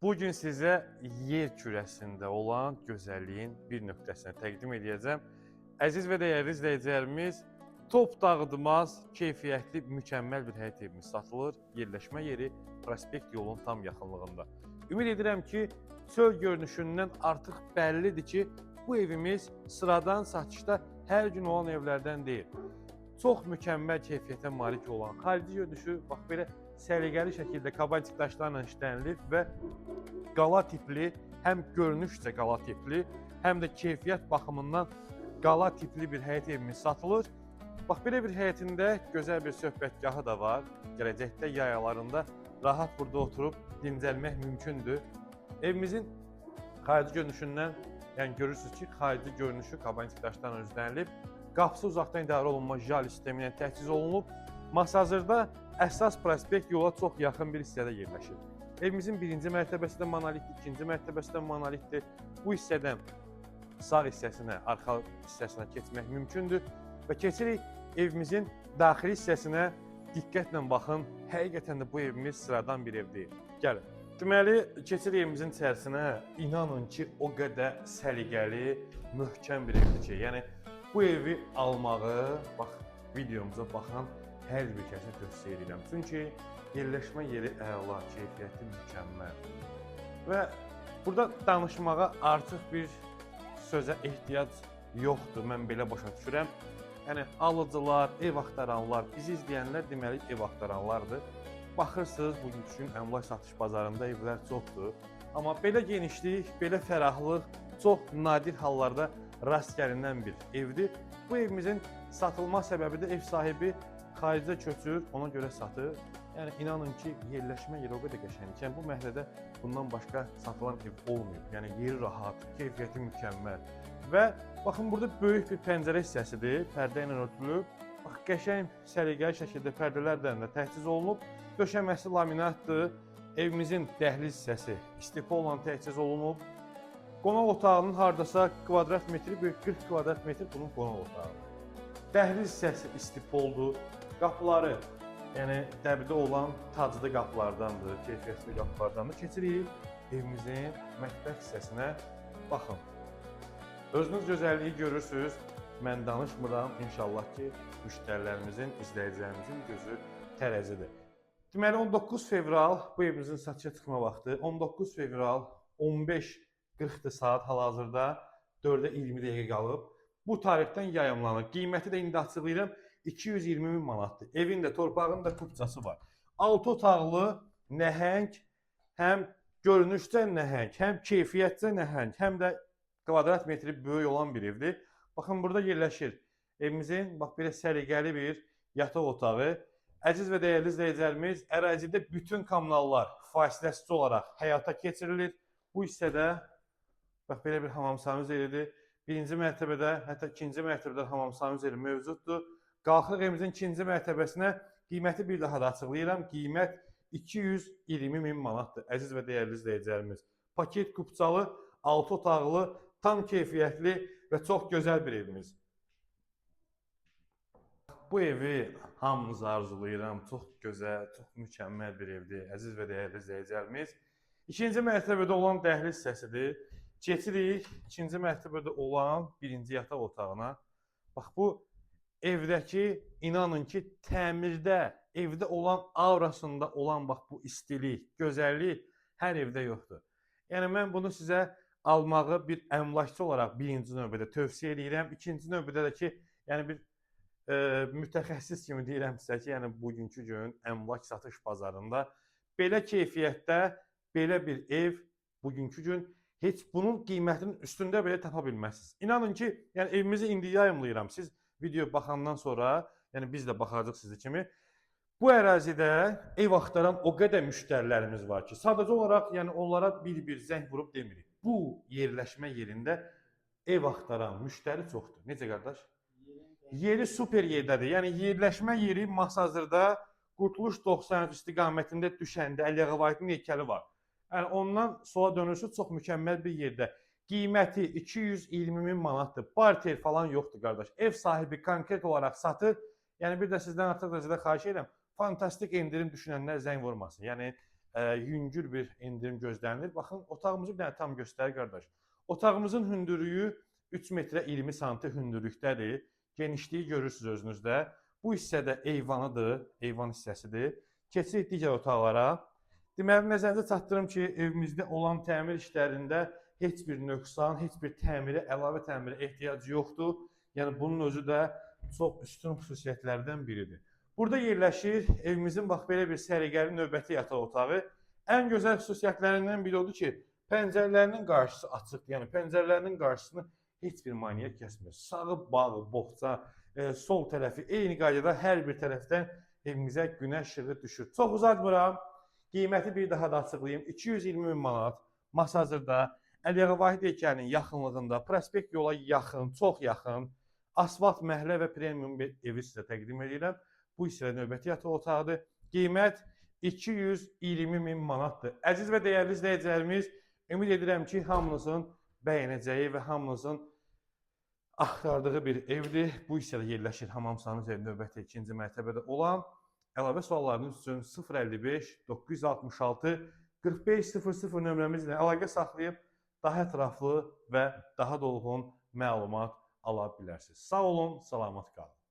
Bugün sizə yer kürəsində olan gözəlliyin bir nöqtəsini təqdim edəcəm. Əziz və dəyərli izləyicilərimiz, top dağıtmaz, keyfiyyətli, mükəmməl bir həyət evimiz satılır. Yerləşmə yeri prospekt yolunun tam yaxınlığında. Ümid edirəm ki, çöl görünüşündən artıq bəllidir ki, bu evimiz sıradan satışda hər gün olan evlərdən deyil. Çox mükəmməl keyfiyyətə malik olan xarici görünüşü bax belə səliqəli şəkildə kabantik daşlarla işlənilib və qala tipli, həm görünüşcə qala tipli, həm də keyfiyyət baxımından qala tipli bir həyət evimiz satılır. Bax belə bir həyətində gözəl bir söhbətgahı da var. Gələcəkdə yayalarında rahat burada oturub dincəlmək mümkündür. Evimizin xarici görünüşündən, yəni görürsüz ki, xarici görünüşü kabantik daşlarla özlənilib. Qapısı uzaqdan idarə olunma jal sistemi ilə təchiz olunub. Masazırda əsas prospekt yola çox yaxın bir hissədə yerləşir. Evimizin birinci mərtəbəsi də monolitdir, ikinci mərtəbəsi də monolitdir. Bu hissədən sağ hissəsinə, arxa hissəsinə keçmək mümkündür və keçirik evimizin daxili hissəsinə. Diqqətlə baxın. Həqiqətən də bu evimiz sıradan bir ev deyil. Gəlin. Deməli, keçirik evimizin içərisinə. İnanın ki, o qədər səliqəli, möhkəm bir evdir ki, yəni bu evi almağı, bax, videomuza baxan hər bir kəsə tövsiyə edirəm. Çünki yerləşmə yeri əla, keyfiyyəti mükəmməl. Və burada danışmağa artıq bir sözə ehtiyac yoxdur. Mən belə başa düşürəm. Yəni alıcılar, ev axtaranlar, bizi izləyənlər deməli ev axtaranlardır. Baxırsınız, bugünkü gün əmlak satış bazarında evlər çoxdur. Amma belə genişlik, belə fərahlıq çox nadir hallarda rast gəlinən bir evdir. Bu evimizin satılma səbəbi də ev sahibi xaricə köçür, ona görə satır. Yəni inanın ki, yerləşmə yeri o qədər qəşəngdir ki, yəni bu məhəllədə bundan başqa satılan ev olmayıb. Yəni yeri rahat, keyfiyyəti mükəmməl. Və baxın, burada böyük bir pəncərə hissəsidir, pərdə ilə örtülüb. Bax, qəşəng səliqəli şəkildə pərdələrlə də təchiz olunub. Döşəməsi laminatdır. Evimizin dəhliz hissəsi istipolla təchiz olunub. Qonaq otağının hardasa kvadrat metri bir 40 kvadrat metr bunun qonaq otağı. Dəhliz hissəsi istipoldur. Qapıları, yəni dəbdə olan taclı qapılardandır, keyfiyyətli qapılardandır. Keçirik evimizin mətbəx hissəsinə. Baxın. Özünüz gözəlliyi görürsüz. Mən danışmıram. İnşallah ki, müştərilərimizin, izləyicilərimizin gözü tərəzidir. Deməli 19 fevral bu evimizin satışa çıxma vaxtı. 19 fevral 15:40-dır saat, hal-hazırda 4-ə 20 dəqiqə qalıb. Bu tarixdən yayımlanır. Qiyməti də indi açıqlayıram. 220 min manatdır. Evin də torpağın da kupçası var. 6 otaqlı, nəhəng, həm görünüşdə nəhəng, həm keyfiyyətcə nəhəng, həm də kvadrat metri böyük olan bir evdir. Baxın, burada yerləşir evimizin bax belə səliqəli bir yataq otağı. Əziz və dəyərli izləyicilərimiz, ərazidə bütün kommunallar fasiləsiz olaraq həyata keçirilir. Bu hissədə bax belə bir hamam sanuzelidir. Birinci mərtəbədə, hətta ikinci mərtəbədə hamam sanuzeli mövcuddur. Qalxırıq evimizin ikinci mərtəbəsinə. Qiyməti bir daha da açıqlayıram. Qiymət 220 min manatdır, əziz və dəyərli izləyicilərimiz. Paket kupçalı, 6 otaqlı, tam keyfiyyətli və çox gözəl bir evimiz. Bu evi hamınıza arzulayıram. Çox gözəl, çox mükəmməl bir evdir, əziz və dəyərli izləyicilərimiz. İkinci mərtəbədə olan dəhliz hissəsidir. Keçirik ikinci mərtəbədə olan birinci yataq otağına. Bax, bu evdəki, inanın ki, təmirdə, evdə olan aurasında olan bax bu istilik, gözəllik hər evdə yoxdur. Yəni mən bunu sizə almağı bir əmlakçı olaraq birinci növbədə tövsiyə edirəm. İkinci növbədə də ki, yəni bir mütəxəssis kimi deyirəm sizə ki, yəni bugünkü gün əmlak satış bazarında belə keyfiyyətdə belə bir ev bugünkü gün heç bunun qiymətinin üstündə belə tapa bilməzsiniz. İnanın ki, yəni evimizi indi yayımlayıram. Siz video baxandan sonra, yəni biz də baxacağıq sizi kimi. Bu ərazidə ev axtaran o qədər müştərilərimiz var ki, sadəcə olaraq yəni onlara bir-bir zəng vurub demirik. Bu yerləşmə yerində ev axtaran müştəri çoxdur. Necə qardaş? Yeri super yerdədir. Yəni yerləşmə yeri Masazırda Qurtuluş 93 istiqamətində düşəndə Əli Ağa Vahidin heykəli var. Yəni ondan sola dönürsüz, çox mükəmməl bir yerdə. Qiyməti 220 min manatdır. Barter falan yoxdur qardaş. Ev sahibi konkret olaraq satır. Yəni bir də sizdən artıq dərəcədə xahiş edirəm. Fantastik endirim düşünənlər zəng vurmasın. Yəni yüngül bir endirim gözlənilir. Baxın, otağımızı bir dənə tam göstər qardaş. Otağımızın hündürlüyü 3 metrə 20 sm hündürlükdədir. Genişliyi görürsüz özünüzdə. Bu hissədə eyvanıdır, eyvan hissəsidir. Keçirik digər otaqlara. Deməli, nəzərinizə çatdırım ki, evimizdə olan təmir işlərində heç bir nöqsan, heç bir təmirə, əlavə təmirə ehtiyac yoxdur. Yəni bunun özü də çox üstün xüsusiyyətlərdən biridir. Burada yerləşir evimizin bax belə bir səliqəli növbəti yataq otağı. Ən gözəl xüsusiyyətlərindən biri odur ki, pəncərələrinin qarşısı açıqdır. Yəni pəncərələrinin qarşısını heç bir maneə kəsmir. Sağı, bağı, boğça, sol tərəfi eyni qaydada hər bir tərəfdən evimizə günəş işığı düşür. Çox uzatmıram. Qiyməti bir daha da açıqlayım. 220 min manat Masazırda, Əliağa Vahid heykəlinin yaxınlığında, prospekt yola yaxın, çox yaxın, asfalt məhəllə və premium bir evi sizə təqdim edirəm. Bu hissədə növbəti yataq otağıdır. Qiymət 220 min manatdır. Əziz və dəyərli izləyicilərimiz, ümid edirəm ki, hamınızın bəyənəcəyi və hamınızın axtardığı bir evdir. Bu hissədə yerləşir hamam sanitary növbəti ikinci mərtəbədə olan. Əlavə suallarınız üçün 055 966 4500 nömrəmizlə əlaqə saxlayıb daha ətraflı və daha dolğun məlumat ala bilərsiniz. Sağ olun, salamat qalın.